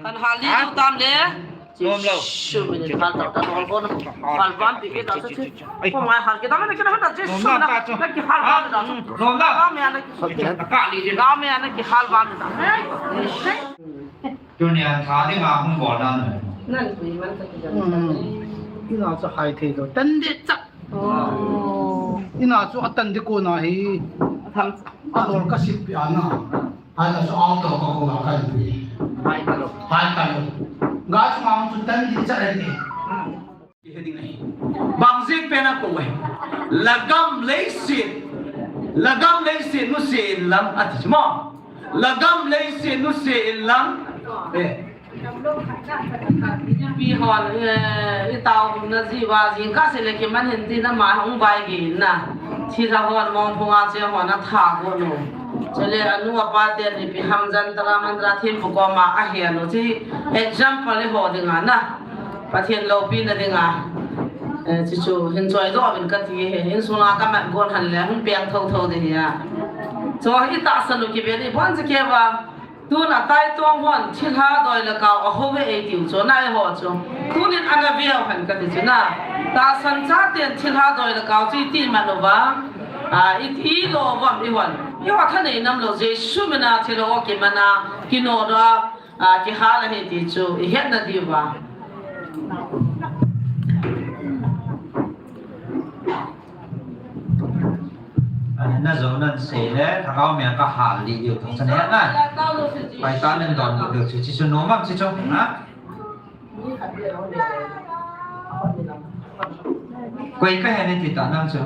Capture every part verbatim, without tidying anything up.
Kan hal li diu tam le. Nom lo. Jesu min in hal ta ta hol hol. Hal van pi ke ta sa chi. Ko mai hal ke ta na ke na ta Jesu min in. Na ki hal van ta. Nom lo. Ga me na ki. Ga me na ki hal van ta. Tunia tha dinga hung bol dan. Nan tui man ka ti dan. Ina chu hai thei lo. Tan de chak. Ina chu atan de ko na hi. Tham. A dol ka sip pi ana. Ana chu auto ka ko ka pi. Hai ta lo. Hai ta lo. Ga chu ma chu tan de chak ni. Bang jeh pen a ko e. Lagam leiset. Lagam leiset nu se in lang ati mo. Lagam leiset nu se in lang. Eh. Pi hon, eh, i tao na ji wa jing ka se le ki man hin ti na ma hung bai gi na. Thi la hon mong phung a che hon a tha ko no. Che le anu apa te ni pi ham jan tara man tara thim pu ko ma a he no chi. Example le ho ding a na. Pathen loupina dinga, eh, chu chu hin choi doh uvin ka ti hi, insunga ka mat gon han le, hung piang tho tho ding hi a. Chu hi tahsan u kibe ni, bon chu kei va, tun a tai tong hon, thilha doi le kau, a ho ve ei tiu chu, nai ho chu. Tunin ana viau han ka ti chu na. Tahsan chaten thilha doi le kau chu i ti man uva, a, i ti lo vam i hon. I ho thanei nam lo, Jesu mina thilha o kimana, kino doh a, A, kihal ahi ti chu, i hetna diuva. A, na jo nan sei le, thagau mia ka hal li diu, thang sa ne na. Pai ta nen don diu chu, chi chu nom am chi chu, ha? Koi ka he ne ti ta nang chu.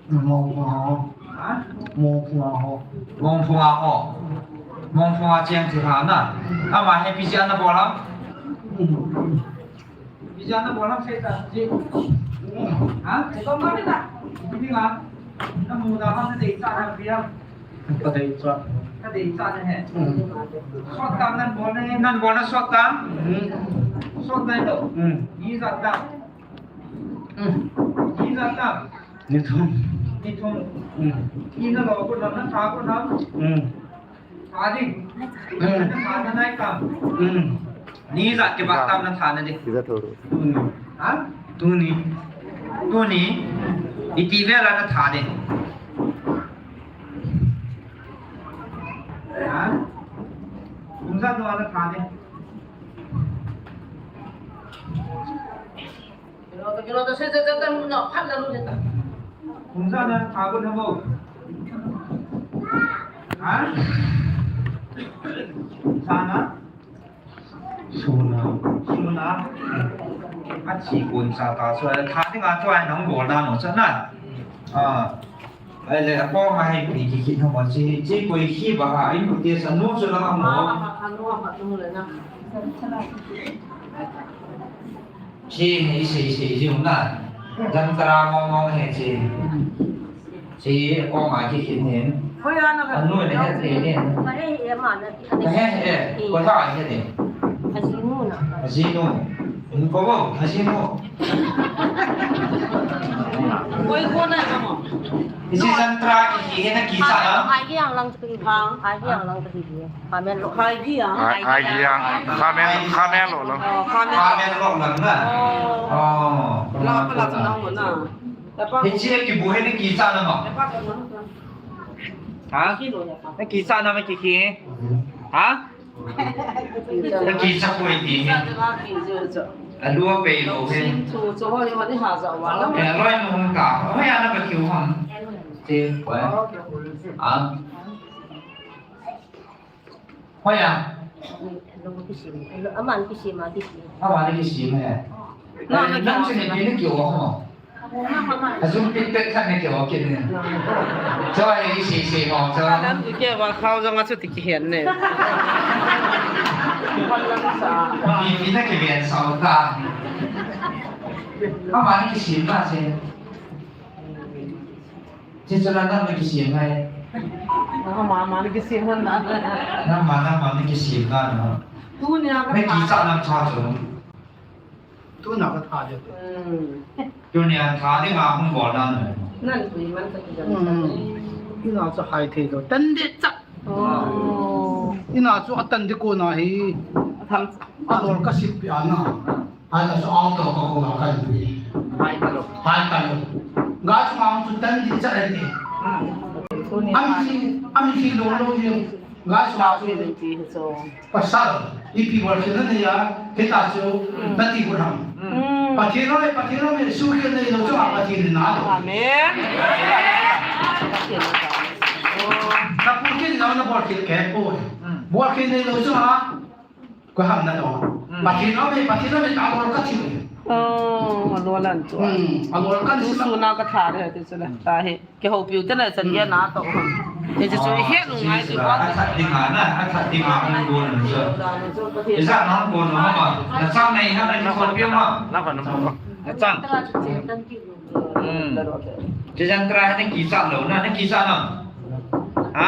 Mongphung a ho. Ha? Mongphung a ho. Mongphung a ho. Mongphung a cheng thilha na. Ama hi ipi jeh a na bol ham? Ipi jeh a na bol ham sei ta ji. Ha? Sei ko ma ta. Ipi ding a? Na mu da ha na dei cha na pi ham? Ka dei cha. Ka dei cha na he. Hmm. Sot tam nan bol na he. Nan bol na sot tam? Hmm. Sot nai lo. Hmm. Ni za tam. Hmm. Ni za tam. Ni thum. Ni thum. Hmm. Ni na lo ko nam na tha ko nam. Hmm. Tha ding. Hmm. Na tha na nai tam. Hmm. Ni za ke ba tam na tha na ding. Ni za tho. Hmm. Ha? Tuni. Tuni. Iti ve la na tha ding. Ha? Kum za do na tha ding. Kum za na tha gun hamo. Ha? Sa na? Suna. Suna. A chi kun sa ta so tha ni nga to ai nang bol na no sa na. A. Ai le, a ko ma hai pi ki ki thamo chi, chi koi khi ba ha, in bu te sa nu chu la mo. Chi ni sei sei ji na. Jan tara mo mo he chi. Chi ko ma ki khi ni. Anu ne he te ni. Ka he he, ko ha he de. Ajinu na. Ajinu. Ko bo, ajinu. Koi ko na ka mo. Isi jan tara kihi he na kisa na? Ai ki ang lang tu ha. Ai ki ang lang tu hi. Khamen lo. Ai ki ang. Ai, ai ki ang. Khamen, khamen lo lo. Oh, khamen. Khamen lo lang na. Oh. Oh. La pa la sa na mo na. Hichi kibu he na kisa na mo. Ha? Na kisa na mo kihi. Ha? Na kisa ko iti he. Alu a pei lo he. Eh, roi mo hung ta. Hoi ana ba kiu ham. Te, koi. A. Hoi a. Aman kisim, a kisim. Aman kisim he. Nang sini kini kiu ham. Ajum pit pet khat ne keu kit ne. Choi, i si si mo, choi. Lam ki ke wa khau jong a chu ti kihen ne. Pi pi na kiven sao ta. Ama ni kisim na se. Chi chu la na ni kisim hai. Ama ma ni kisim na. Na ma na ma ni kisim na no. Tunia ka. Me ki sa na cha chu. Tuna ka tha de. Hmm. Tunia tha dinga hung bol dan. Nan tui man ka ti dan. Hmm. Ina chu hai thei lo. Tan de chak. Oh. Ina chu atan de ko na hi. Alol ka sip pi ana. Ala so auto ka ko ka pi. Hai ka lo. Hai ka lo. Ga su ma tu tan di cha ni. Ami si, ami si lo lo ni. Ga su ma tu. Pasal, ipi bol khel na ya, kita chu, na ti ko ham. Pathen o me, Pathen o me, su khel nei lo chu, Pathen na to. Amen. Na pu kin na na bol khel ke po. Bol khel nei lo chu, ko ham na to. Pathen o me, Pathen o me, ta bol ka ti. Oh, alol an chu. Alol kan tu si ma. Su na ka tha re ti chu la. Ta he. Kihoupi u te na chan gei na to. Hiche chu i het u ngai chu. A that ding a na, a that ding a hung gon chu. Ijat na hung gon na ma. Na chang nei na na kihoupi ma. Na chang. Hmm. Chi jan tra na kicha lou na, na kicha na. Ha?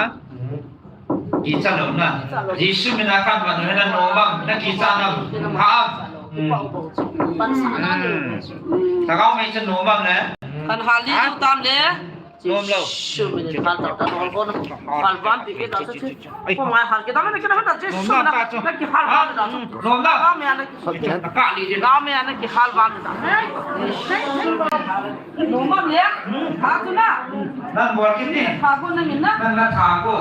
Kicha lou na. Jesu min a kan ban na nom am, na kicha na. Ha? Hmm. Lhagao mei chu nom am le. Kan hal li diu tam le. Nom lou. Jesu min a kan ban na hol kon. Hal ban pi pi ta chu. Ko mai hal ki ta na ki na ta Jesu min a. Na ki hal ban ta chu. Nom na. Lhagao mei na ki. Ka li di. Lhagao mei na ki hal ban ta. Nom am le. Ha chu na. Nan bol kit ni. Tha ko na min na. Nan na tha ko.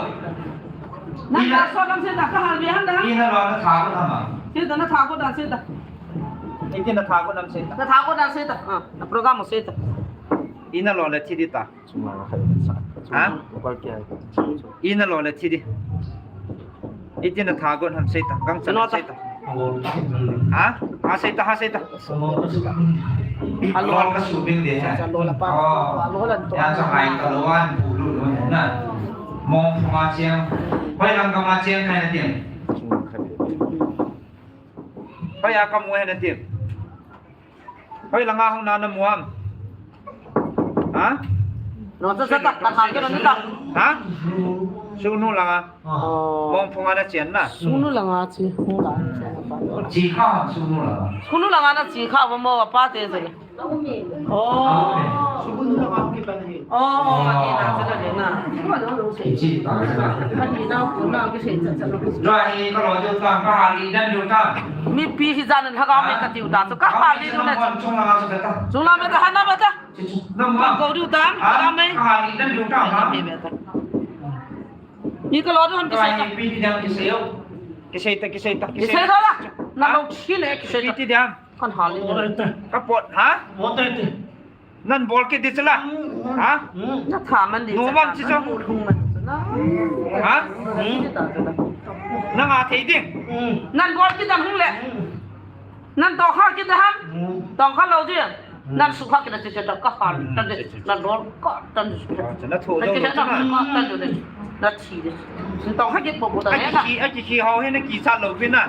Na tha so lam se ta ka hal be han da. Ina lo na tha ko na ma. Se ta na tha ko da se ta. Iti na tha ko nam se ta. Na tha ko da se ta. Ah, na program se ta. Ina lo le thi di ta. Ha? Ina lo le thi di. Iti na tha ko nam se ta. Gang sa se ta. Ha? Ha se ta, ha se ta. Alol ka su bing de. Alol pa. Alol an to. Ya sa hai ka lo an pu lu lo na. Mong phung a chiang. Hoi lang ka ma chiang kai na tiang. Hoi a ka mu hai na tiang. Hoi lang a hung na na mu am. Ha? No sa sa ta ka ke no ni ta. Ha? Sunu lang a. Oh. Mong phung a na chian na. Sunu lang a chi. Chi kha sunu lang a. Sunu lang a na chi kha mo pa te se. Oh. Sunu lang a ki pa ni. Oh, oh, ni na sa na na. Chi ta na. Ani na ku na ki se cha cha. Ra hi ka lo jo ta ka ha li dan jo ta. Mipi hi jan na ka me ka tiu ta. Ka ha li na. Chung lang a sa ta. Chung lang me ta ha na me ta. Nam ma. Ko diu tang, ha? Ka mai. Ka ha ni dan diu tang, ha? Ni ka lo don kisei ta. Pi ti dang kisei o. Kisei ta, kisei ta, kisei ta. Kisei ta la. Na lo chi le kisei ta. Pi ti dang. Kan ha le. Ka pot, ha? Mo te te. Nan bol kit di chu la. Ha? Na tha man di. No man chi chu. Ha? Nang a thei ding. Nan bol kit dang hung le. Nan to kha kit dang. To kha lo di. Nan su kha kit na chi chi ta ka khan, tan de, nan dol ka, tan de. Na tho lo lo na. Ka tan de. Na thi de. Nan tong ha kit bo bo ta na. Aki ki, aki ki hao he na ki sa lo pin na.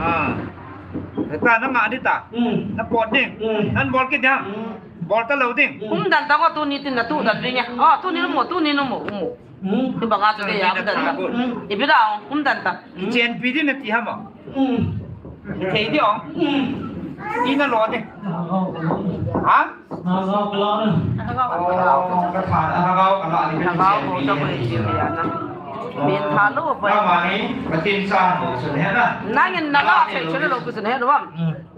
Ah. Ta na nga di ta. Na pot ding. Nan bol kit ding. Bol ta lo ding. Um dan ta ko tu ni tin na tu dan ring ya. Ah, tu ni mo, tu ni mo, mo. Ki banga chu de ya, um dan ta. Ipi da, um dan ta. Chen pi di na ti ha ma. Thei di ong. Ina lo de. Ha? Lhagao ka la na. Lhagao ka la ni. Lhagao ka la ni. Min tha lo ba. Ama ni, Pathen cha mo sun he na. Nangin na la thei chun lo ku sun he lo am.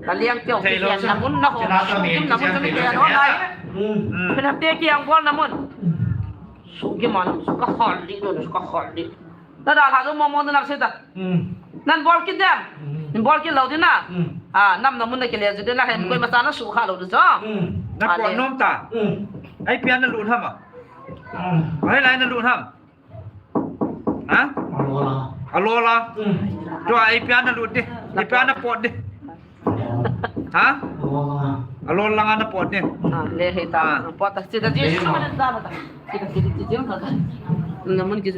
Na liang teo ki na mun na ho. Kim na mun chu mi ke no lai. Phin hapte ki ang bol na mun. Su ki man, su ka hol di, su ka hol di. Na da ha zo mo mo na se ta. Nan bol kit dem. Nan bol kit lo di na. Ah, nam na mun na kile di na he koi ma sa na su kha lo di so. Na ko nom ta. Ai pian na lut ham a. Ai lai na lut ham. Ha? Alola. Alola. Tua ai pian na lut di. Ai pian na pot di. Ha? Alola. Alola nga na pot di. Ah, le he ta. Pot ta. Sida di. Na mun ki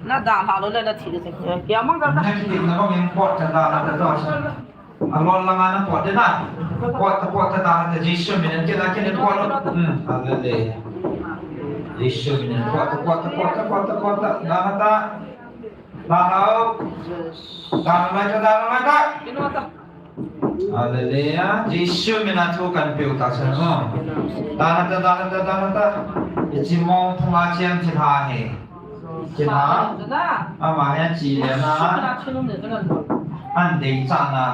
na da ha lo le na thi de. Kia mang da. Na ki na ko min pot ta da na da. Alon langa na pot de na. Pot ta, pot ta, da ta Jesu min a kila kila pot lo. Hmm, hallelujah. Jesu min a pot ta, pot ta, pot ta, pot ta, pot ta. Da ta. Da ta. Da ta, da ta, da ta. Hallelujah. Jesu min a thu kan piu ta sa mo. Da ta, da ta, da ta. Ichi mo thuma chiam chi ha he. Chi ha. Ama he chi le na. An deichatna,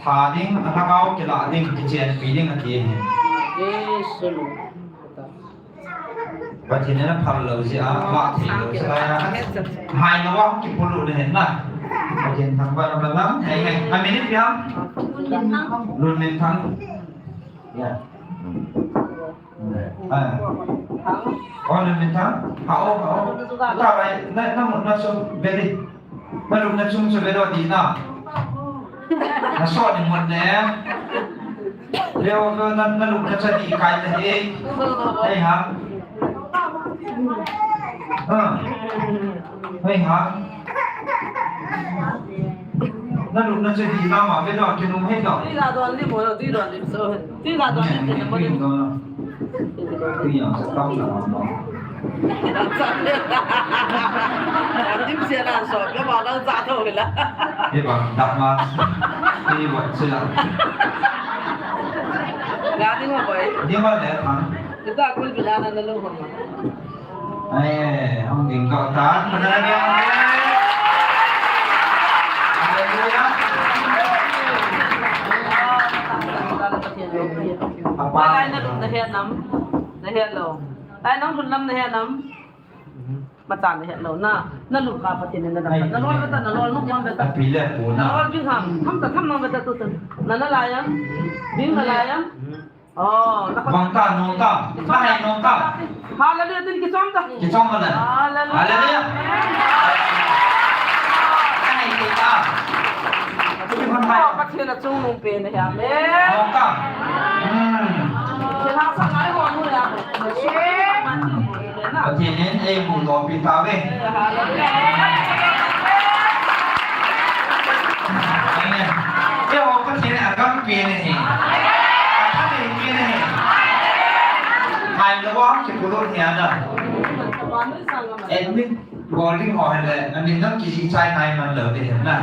tha ding, a lhagao kilah ding, kichenpi ding ati ahi. Pathen in aphal lou jeh a, lah thei lou jeh a, hai lou a kipolut na ahi na. Pathen thangvah in umhen lang, hei, hei. A min ipi ham? Lunminthang. Ya. Ah. Oh, Lunminthang. Hao, hao. Ta bai, na, na, na, so, very. Nalupna chung chu vedoh ding na. Nasot ni mun ne. Leo, leo, na, nalupna chu dih kai ta hi. Hei ha. Ha. Hei ha. Nalupna chu dih na ma vedoh kinung hei doh. Tui la don ni mo, tui don ni so. Tui la don ni mo. Tui don. Tui jong sa tam na ma. Dim sia na so, ka ba na sa tho la. Ke ba dap ma. Ke ba sila. Ga ding ma boy. Ding ma le thang. Kita kul bila na na lo ho ma. Ai, hung ding doh tan. Mana na ding. Hallelujah. Apa? Lai na lut na he nam. Na he lo. Lai nang lut nam na he nam. Macha na he lo na. Na lut ka Pathen na da. Na lol beta, na lol nuk man beta. Api le pu na. Na lol bing ham. Tham ta tham mang beta tu tu. Na na la yang. Bing na la yang. Oh, na. Vang ta, nom ta. Na hai nom ta. Hallelujah, tin kichom ta. Kichom na. Hallelujah. Hallelujah. Na hai te ta. Pathen achungnung pen ahi. Amen. Nom ta. Hmm. Pathen in eimu lhonpi tauve. Amen. Eiho Pathen in agam pen ahi. Atha pen ahi. Hai lou a kipolut ahi na. Admin. Boarding ho hen le, amin jong kijih chai nai man lou ding hen na.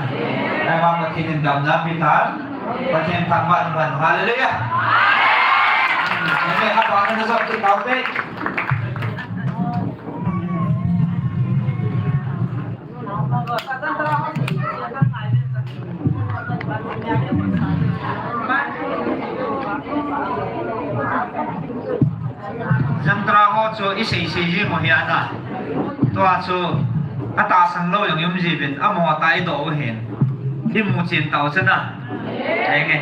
Ahivang Pathen in damna pe tan, Pathen thangvah in umhen. Hallelujah. Amen. Apa na jong kit tau te. Jangtra ho chu isei sei ji mo hi ana. Tua chu atahsan lou jong i um jiuvin, amaho tah i doh u ahin. I muchen tau chana. Enge.